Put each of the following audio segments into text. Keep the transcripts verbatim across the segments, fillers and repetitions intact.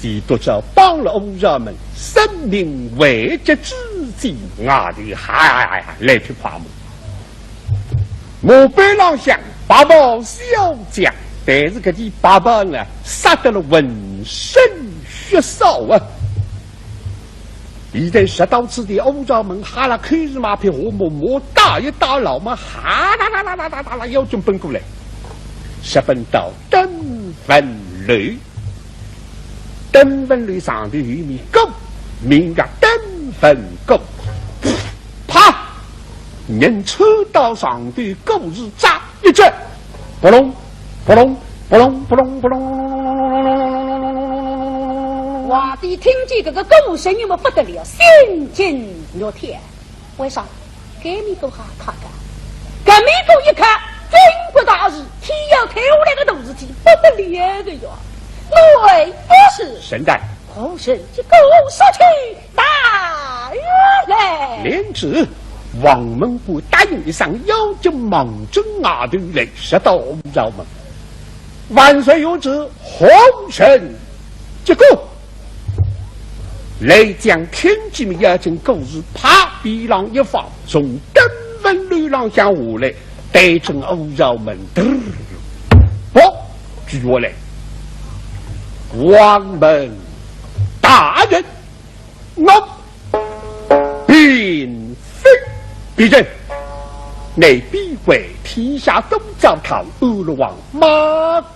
提督察帮了乌纱门，生命危急之际，外头还来一票快马。马背浪向白袍小将，但是搿件白袍呢，杀得了浑身血臊啊！现在直到此地，乌纱门哈拉开是马匹下马，马带一带老马，哈啦啦啦啦啦啦啦，要紧奔过来，直奔到登文楼。 登文楼上头有面鼓，名叫登文鼓。啪！人抽到上头，鼓是扎一转，扑隆，扑隆，扑隆，扑隆，扑隆。皇帝听见搿个鼓声音么不得了，心惊肉跳。 为啥？搿面鼓还敲个，搿面鼓一敲，巾帼大事，天要塌下来个大事体，不得了个哟！我不是。沈黛。何人击鼓杀去大人来？领旨，黄门官答应一声，要紧望准外头来，直到五朝门。万岁有旨，何人击鼓？ 来将天机密要紧故事，啪，边浪一放，从登文楼浪向下来，对准五朝门，嘚儿，啵，举下来。黄门大人，我并非别人，乃边关天下都糟蹋安乐王马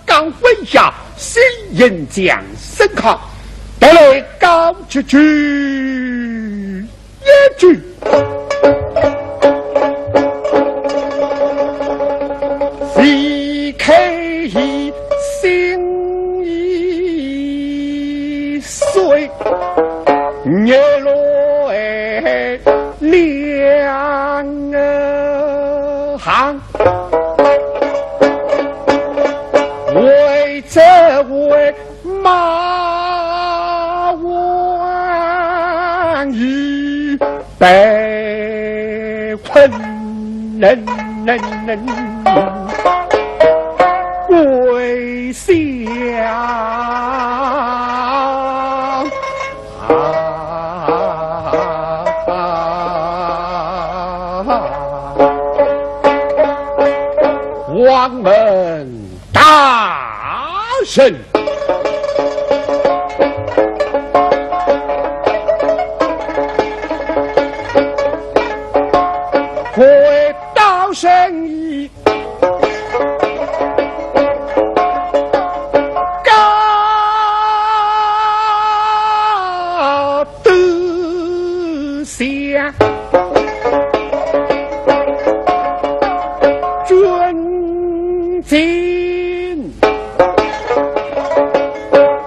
刚麾下，西营将沈康，特来告急一句。未开言心已碎，月落两行。 为这位马王已被困，跪下。 王门大人，跪倒身矣。 告得下，尊敬，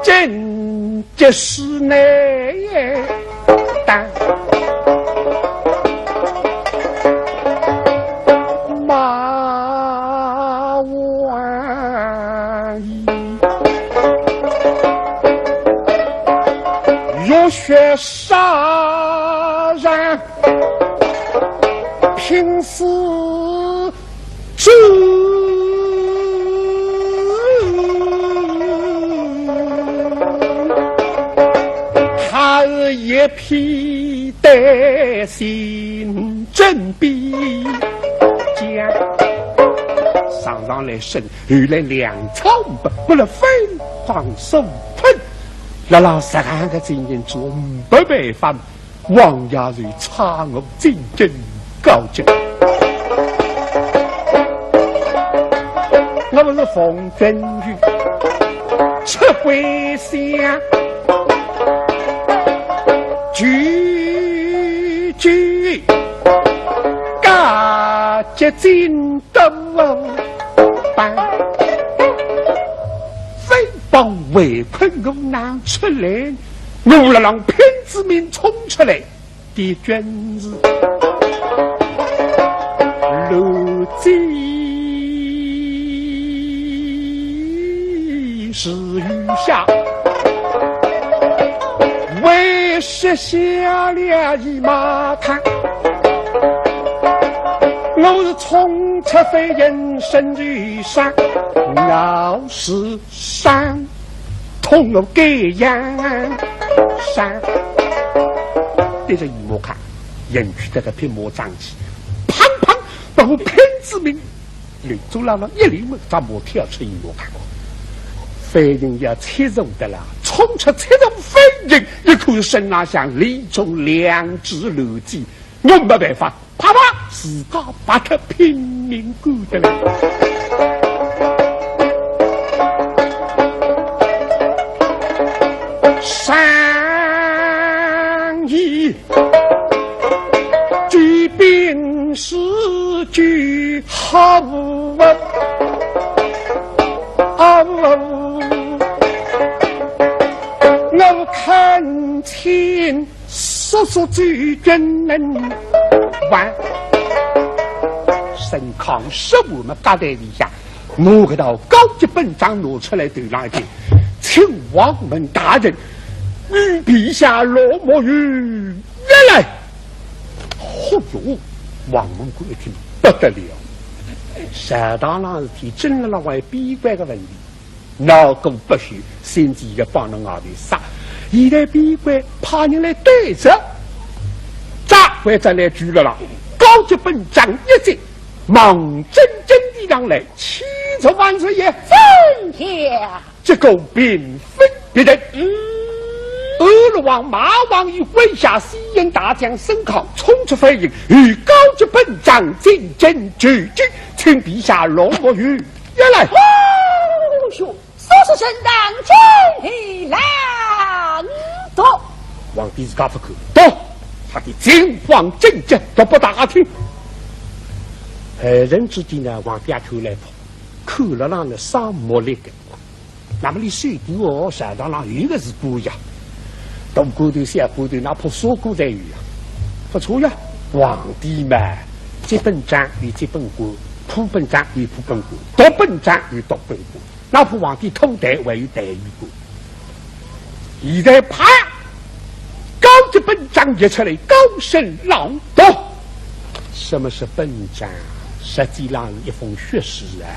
朕即是乃大 马王爷，浴血杀人，拼死之他日一 披带信，振臂肩。上上来伸，后来两草五百，拨了飞狂手困。辣辣实梗个情形之下，没办法，王爷就差我进京告急。我是奉君旨，出归乡。 句句告急进都办，飞奔围困我拿出来，我勒浪拼仔命冲出来，的军士如今 是雨下，为时下了一马趟。我是冲出飞人身雨上，老是伤。供我盖阳山。对着御马看，迎娶得个匹马争气，砰砰，把我拼仔命，刘祖老了一立稳，只马跳出御马看。飞行要切入的了，冲出切入飞行，一看身浪向连中两支乱箭，我没办法， 啪啪，自家拔脱拼命赶得来。上一句兵士句好啊，啊，我看清 叔叔最真能完。沈康说完么，夹在里向，拿搿道高级本章拿出来头浪一点，请王门大人与陛下落墨于一来。嚯哟，王门官一听不得了，朝堂浪事体真辣浪为边关个问题。 闹个不休，先前一个帮侬外头杀，现在边关派人来对着，扎回转来住了啦。高级本章一接，望真金殿上来，千岁万岁爷。怎样？这个并非别人。嗯。安乐王马王爷麾下西营大将沈康冲出飞营，与高级本章进京求救，请陛下落墨于一来。哦哟， 速速呈上金殿来读。皇帝自家勿看，读，他的情况紧急，读拨大家听。二人之间呢，皇帝也看来看，看了浪呢，伤目力的。那么你手段哦，朝堂浪有个是官呀，大官头、小官头，哪怕啥官侪有呀，不错呀。皇帝嘛，接本章与接本官，铺本章与铺本官，读本章与读本官。 哪怕皇帝拖台，还有台与官。现在啪，高级本章一出来，高声朗读。什么是本章？实际上是一封血书啊！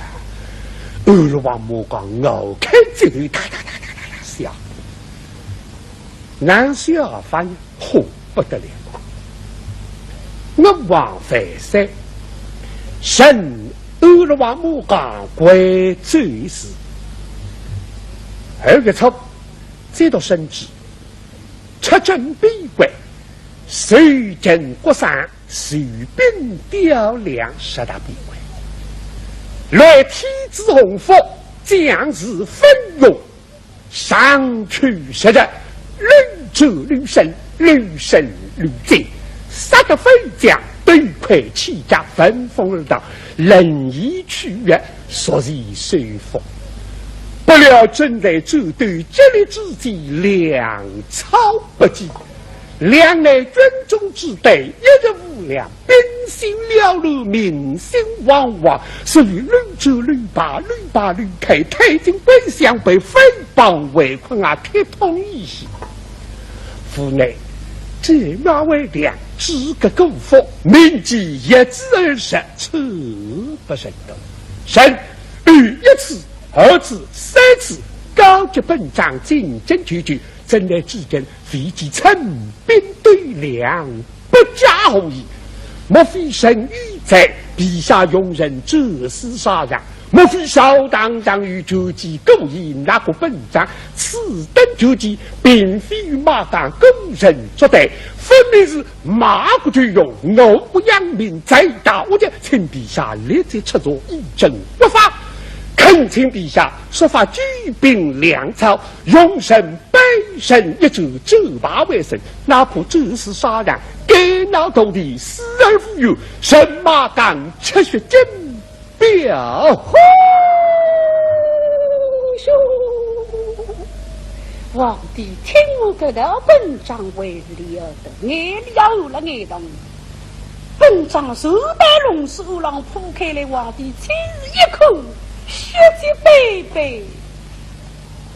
安乐王马刚咬开指头，哒哒哒哒哒哒写。 哪写法呢？嚯，不得了！我王万岁，臣安乐王马刚跪奏事。二月初，接到圣旨，出征边关，受尽国丧，受兵调粮，十大边关。来天子洪福，将士奋勇， 上去杀人，屡战屡胜，屡胜屡捷，杀得飞将，对盔弃甲，闻风而逃，人已去也，所以收复。不料正在战斗激烈之际，粮草不济， 粮内军中之队一日无粮，兵心缭乱，民心惶惶，所以屡战屡败，屡败屡败，退进归降，被匪帮围困啊，铁桶一心。无奈这哪为粮，只个过腹，民饥一子而食，吃不成兜。臣于一次、二次、三次，高级本章进京求救， 怎奈至今未见陈兵对粮，不知何意。莫非臣意在，陛下容臣战死沙场？莫非朝堂上有传记故意拿个本章？此等传记，并非马刚个人作对，分明是马国就用，我国养民，罪大恶极，请陛下立即出奏，以正国法。恳请陛下速发救兵粮草，容臣 备身一战，战败为胜，哪怕战死沙场，肝脑涂地，死而无怨，臣马刚赤血金表。呼哟！皇帝听完搿道本章，为了得眼泪要含了眼眶。本章手板龙书浪铺开来，皇帝亲自一看，血迹斑斑。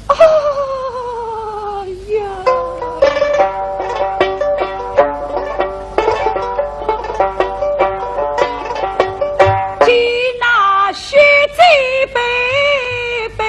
哎呀！见那血迹斑斑，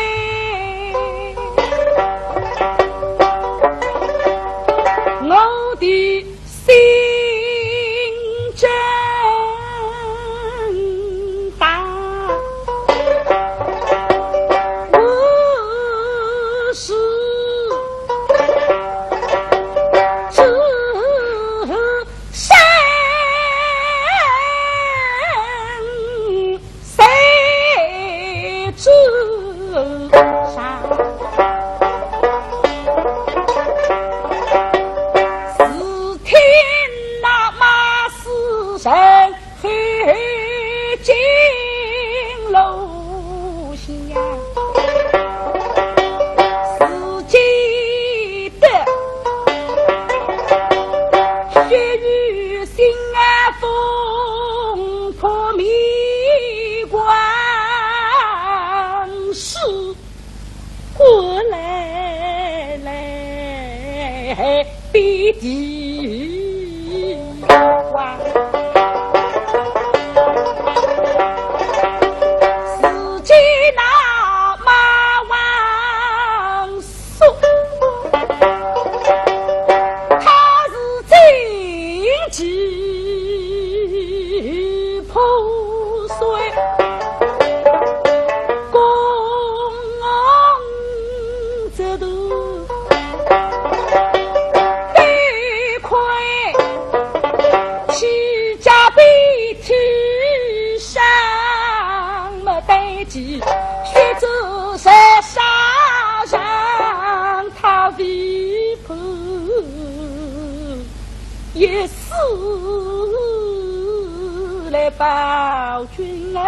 上。只听那马嘶声后进楼下，只见得雪雨腥风扑面光湿。 过来来，比地哇。只见那马王叔，他是惊极破碎。 公子都得亏，起家被踢伤么得急，须知是杀人他未 判，也死来报君王。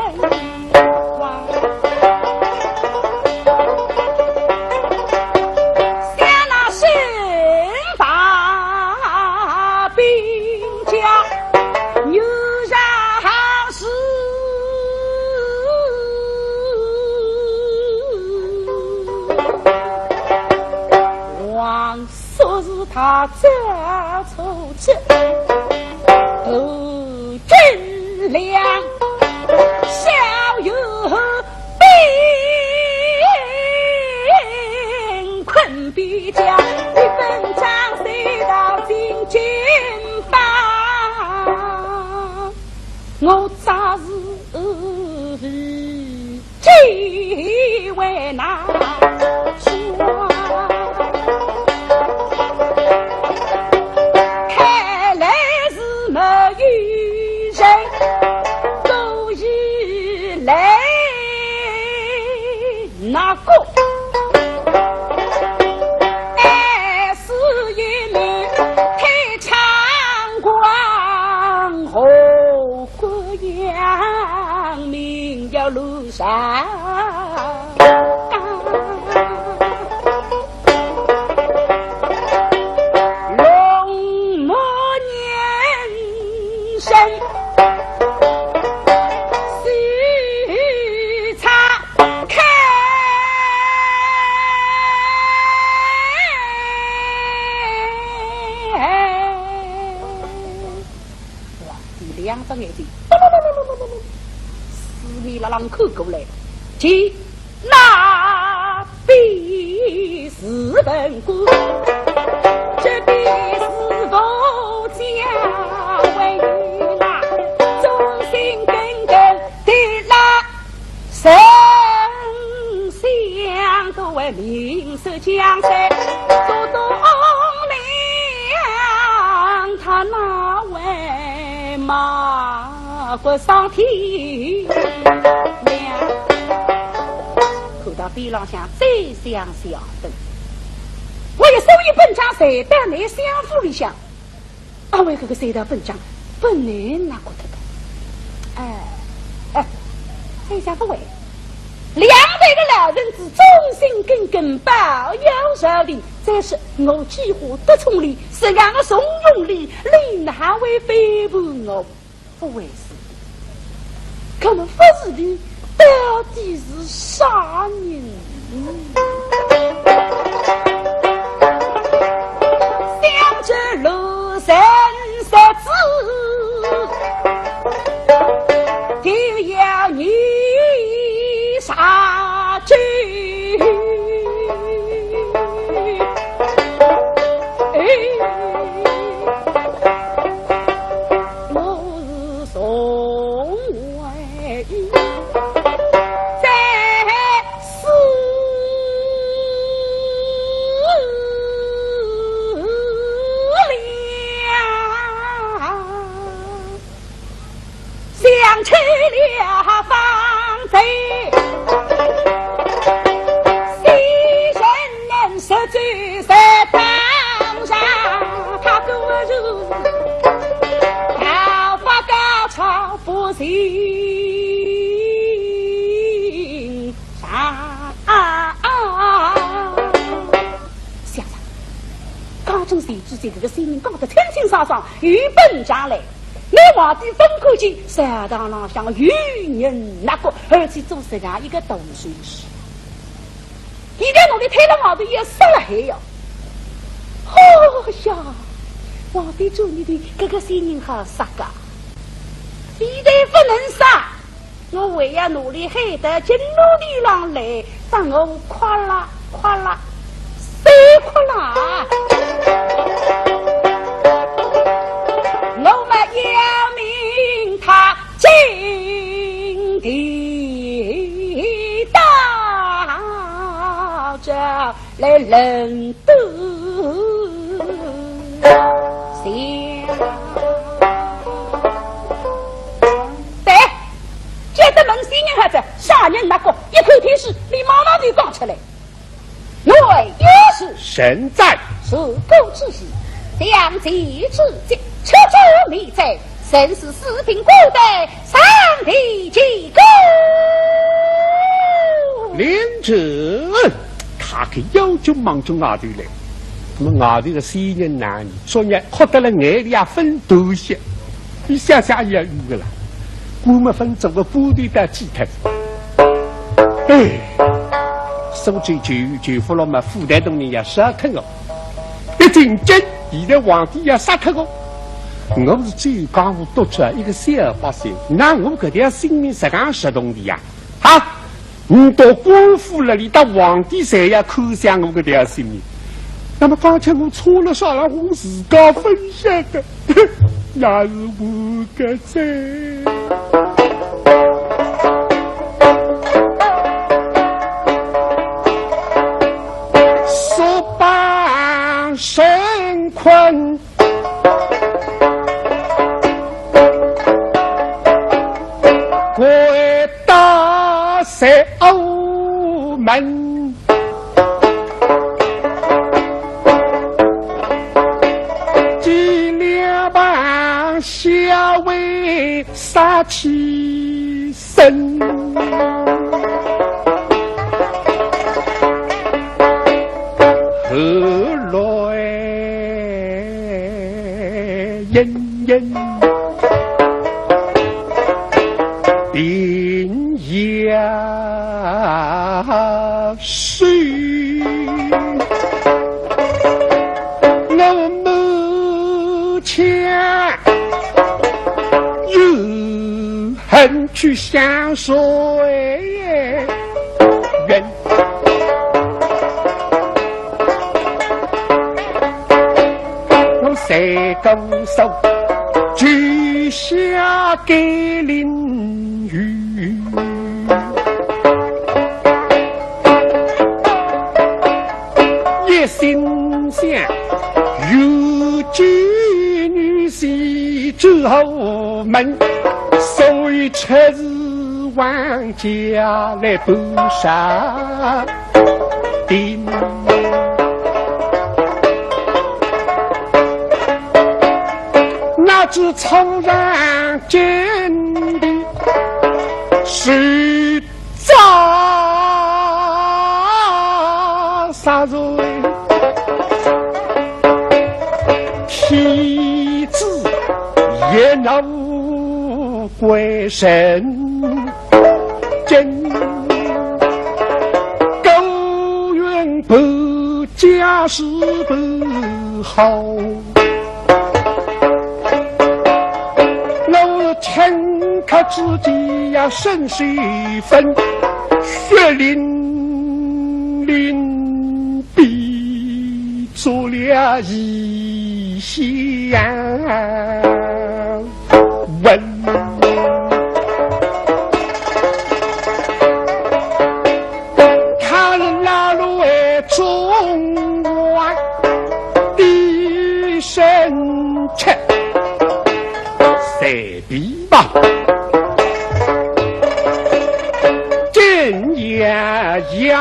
想那身旁兵家，有人是王 说是他这出去，头顶梁，小有兵困边疆，一本将随到进京吧。我早是 机会难抓，看来是没有人故意来那个，哎，是一名太仓皇后。 过扬名要路上，龙目年生，须察看。 皇帝两只眼睛，四面辣浪看过来，见那边是文官，这边是武将，还有那忠心耿耿的那 丞相都为明日将在做东梁，他哪会骂过上天了？看到边浪向再想想等，我也所以本将在到南相府里向， 阿为搿个三道本将，本来哪个得个？哎，哎，这下不会。两代个老臣子忠心耿耿，保佑朝廷，再是我几化得宠哩，是俺个重用哩，你哪会背叛我？不会是。 搿么勿是的，到底是啥人？想这路人十指，定要你杀之。哎，我是从 在世在当上他个人，高发高超不行上。先生，刚正前几日搿个仙人讲得清清爽爽，有本事来，拿皇帝分开去，朝堂浪向有人拿过，而且做实梗一个大手势。 现在奴才推了外头也杀了海哟。哦呀，皇帝做你的搿个仙人好杀个，现在不能杀，我还要拿俚喊到金炉地浪来，让我夸啦夸啦，三夸啦，我们要命他 金地道者来人都想。对，接得问仙人还在，啥人拿过一口天书，你马上就讲出来。 乃也是。臣在。如果之事，将计之计，出者未哉，臣是四品官带，上殿见过。领旨。他个要求望准外头来，那么外头个仙人呢，昨日哭得了眼泪也分头些，你想想也有个啦，我们分做个半点的几天。 哎，苏州就就弗洛嘛，府台东人也杀脱哦。毕竟今现在皇帝也杀脱哦。我是最江湖读者一个小百姓，那我搿条性命实梗实动的呀？啊，你到官府了，你到皇帝谁也看向我搿条性命。那么刚才我错了啥了，我自家分析的，也是我个罪。 束绑绳捆，跪倒在午门。几两旁下跪 杀气生。后来隐隐病也 是我母亲有恨去相随缘。我三个手举下给林雨。 一心想有救女婿之后门，所以出自王家来不杀定。那只冲上金的是 杀杀人，天子也恼鬼神惊，勾云不家事不好。 我顷刻之间呀，身世分，血淋淋比作了一线纹。他是那路中外的神。 切，随便吧。今夜也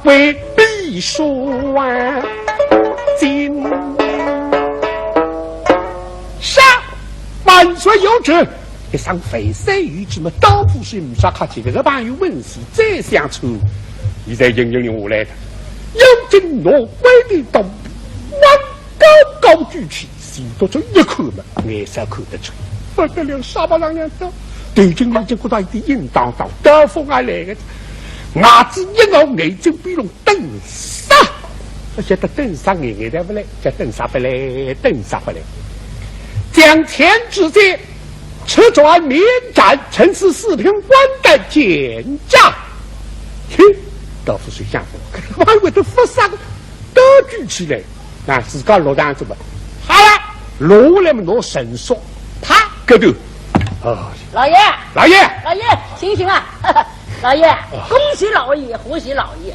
会比说啊，今杀万岁有旨。一声万岁有旨嘛，倒不是唔杀客气，搿个朋友问题再相处，现在应应用下来的，有旨拿关帝刀，往高高举起，钱笃笤一看嘛，眼色看得出，不得了，杀勿上两刀，头颈浪就觉到一点硬当当，刀锋也来个，牙齿一咬，眼睛闭拢，等杀。勿晓得等杀眼眼抬勿来，叫等杀勿来，等杀勿来。将前之剑，持转免斩，臣是四品官的见驾。嘿，倒勿是相府，我还会得勿杀个，刀举起来，啊，自家落场子嘛。好了，落下来嘛，拿绳索，啪，搿头。啊，老爷，老爷，老爷，醒醒啊！老爷，恭喜老爷，贺喜老爷。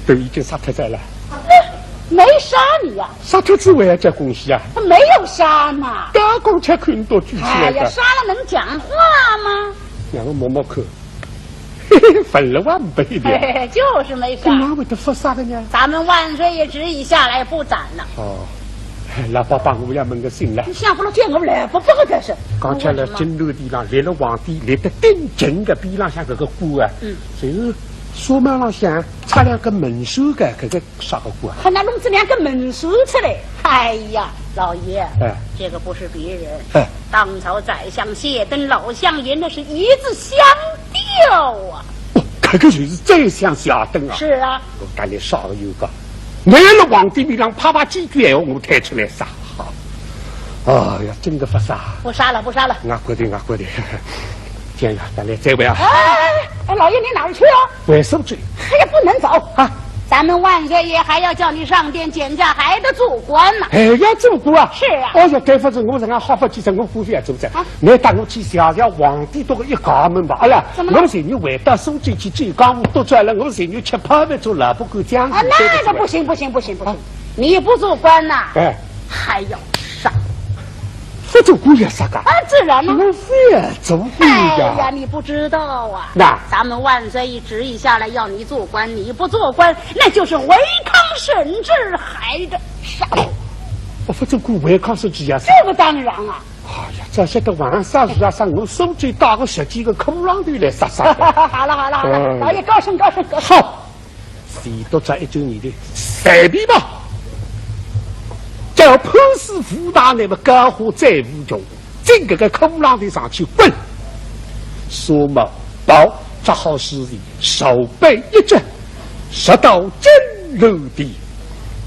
都已经杀脱仔了。没杀你呀、杀脱仔还要叫恭喜啊？他没有杀嘛。刀光才看到举起来的。哎呀，杀了能讲话吗？让我摸摸看。嘿嘿，粉了万倍的。嘿嘿，就是没杀。搿哪会得勿杀的呢？咱们万岁爷旨意下来不斩了。哦，老伯伯，我要问个信了。你想勿到见我来不不个才是。刚才辣金銮殿浪立了皇帝，立得顶正个边浪向搿个官啊，嗯，就是纱帽浪向插两个门闩个搿个啥个官啊？还拿弄仔两个门闩出来？哎呀，老爷，哎，这个不是别人，哎，当朝宰相谢登老相爷，那是一字相吊啊。哦，搿个就是宰相谢登啊。是啊。我搭倷啥个有讲？倷辣皇帝面浪啪啪几句闲话，我推出来杀。哎呀，真个勿杀。不杀了，不杀了。我决定，我决定。这样呀，咱来再会啊。哎，哎，老爷，你哪儿去啊？回苏州。哎呀，不能走啊！咱们万岁爷还要叫你上殿见驾，还得做官呢。还要做官啊？是啊。哦哟，对勿住，我实梗好勿记得，我官非要做哉。啊，倷搭我去谢谢皇帝笃个一家门吧。哎呀，怎么了？我随便回到苏州去见江湖督察了，我随便吃泡面做老百官将军。啊，那个不行，不行，不行，不行。啊，你不做官呐，哎，还要杀。勿做官也杀个？啊，自然了。我非要做官的。哎呀，你不知道啊。那咱们万岁爷旨意下来要你做官，你不做官，那就是违抗圣旨，还得杀。我勿做官，违抗圣旨也杀。这个当然啊。哎呀，这些都晚上啥事啊？啥我苏州带个十几个骷髅头来杀杀的。好了，好了，好了，嗯，老爷高兴，高兴，高兴。好。 钱笃笤一转念头，随便吧，叫判司武大人么高呼再无穷，进搿个骷髅头上去滚。纱帽包扎好势子，手背一展，直到金銮殿。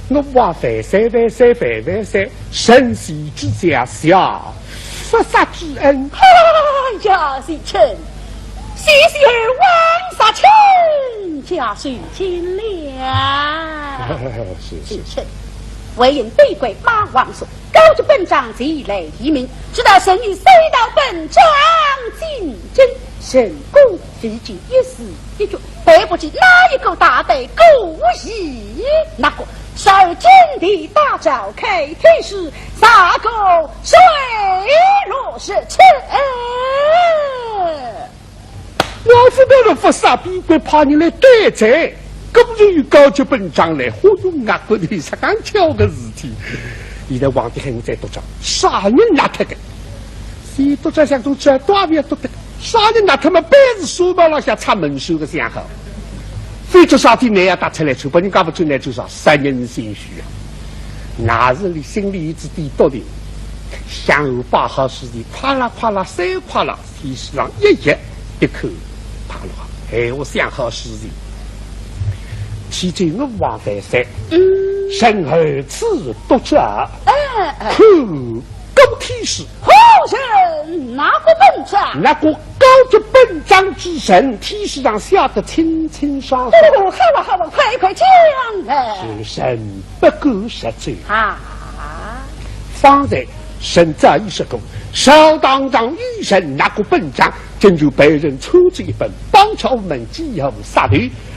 我望万岁，万岁，万万岁，圣旨之下，谢勿杀之恩。哎呀，贤臣，谢谢王杀卿， 驾受金了。是，是。贤臣，唯因被关马王所高举本章前来提名，直到圣谕收到本章进京，成功未见一字一句，背不起哪一个大胆故意，那个十二金殿大招开天时，啥个水落石出。 老夫当然勿杀，边关派人来对质，果然有高举本章来，嚯哟，我个头，啥介巧个事体？现在皇帝喊我再督察，啥人拿脱个？钱笃笤想督察，多也勿要督个，啥人拿脱么，板子纱帽浪向插门闩个相好。非做啥体，倷也搭出来，就拨人家勿准倷做啥，杀人心虚啊！那是俚心里一直底笃定，想好摆好势子，啪啦啪啦，三啪啦， 天书上一页一口牌楼，闲话想好势子。启奏吾皇万岁，嗯，臣候此督察，哎，哎，看过天书。何人拿过本章？拿过高举本章之人，天书上写得清清爽爽。哦，好了好了，快快讲来。是臣不敢实奏。啊。 方才臣早已说过，朝堂上有人拿过本章，今就被人抄仔一本，绑出午门，几乎杀头，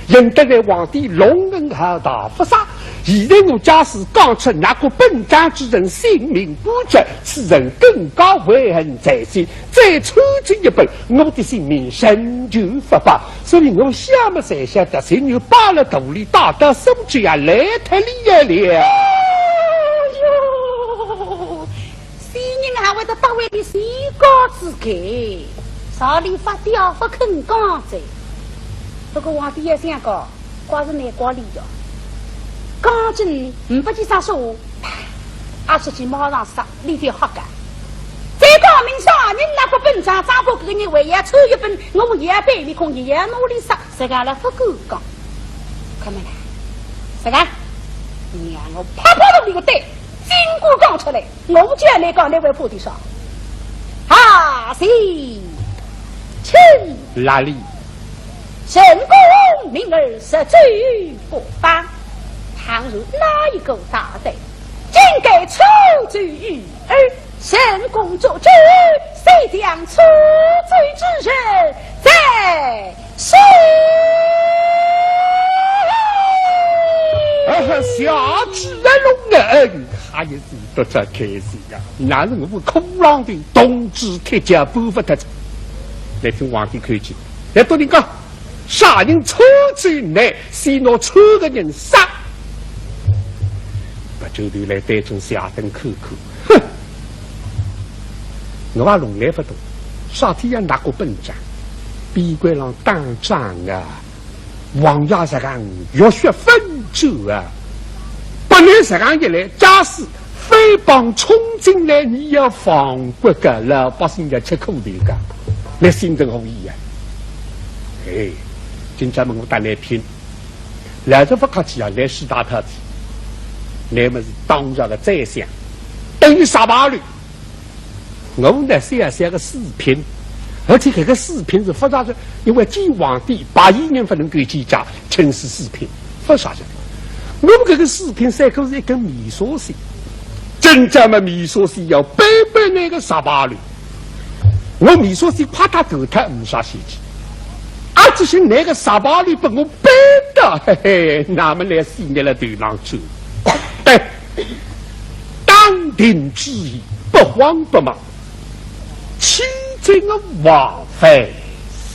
引得来皇帝龙恩浩大，勿杀，现在我假使讲出那个本章之人姓名不知，此人更加怀恨在心，再抽进一本，我的性命仍旧不保。所以我想么才晓得，谁又把了道理打到手指啊，来脱厉害了。哎呦，死人还会得不为你自家自己，朝里发嗲不肯讲哉。不过皇帝也想讲， 怪是难怪俚哟。讲真，呒不几声说话，啪，阿出去马上杀，俚就好讲。再讲明啥人拿个本章，张伯搿个人还要抽一本，我也背面孔，也要拿俚杀，实梗了不敢讲。看没啦？实梗，让我啪啪弄你个对，尽管讲出来。 我叫你讲，你会怕的啥？啊，是，请。哪里？朕公明儿十奏各方，倘若哪一个大罪，竟敢出奏于尔，朕公做主，谁将出奏之人斩首。啊，下旨啊，龙儿，哎，他也是 不知开心呀，那是我苦浪头，铜枝铁脚扳不得。来听皇帝口气，来对你讲，啥人抽奏呢？先拿抽个人杀。不转头来对准谢登看看，哼，我也弄来不懂，啥体要拿个本章，边关浪打仗啊？ 王爷实梗浴血奋战啊！不然实梗一来，假使匪帮冲进来，你要亡国个，老百姓要吃苦头个，那心中何意啊？哎，今朝么我搭你拼，老实不客气啊，来势大套子，那么是当朝的宰相，等于啥把律？ 我呢，写写个书评，而且搿个书评是复杂的，因为见皇帝白衣人不能够见驾，请示书评，复杂的。我们搿个书评三个是一根米索线，真正么米索线要扳扳那个啥把律，我米索线啪嗒断脱没啥稀奇，啊，只是那个啥把律拨我扳到，嘿嘿，那么来死你了头浪去。哎， 当庭之意，不慌不忙，启奏我王万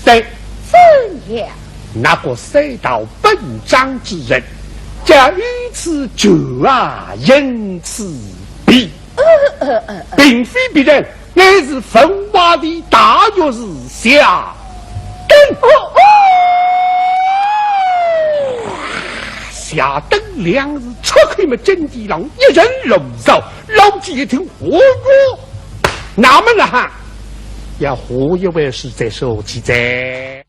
岁。怎样？那个收到本章之人，叫于此求啊，因此避。呃，呃，呃，呃。并非别人，乃是文华殿大学士谢登。哦，哦。谢登两字出口么，金殿浪一阵乱躁，老几一听，哦哟，那么了哈，要下一回书再说起哉。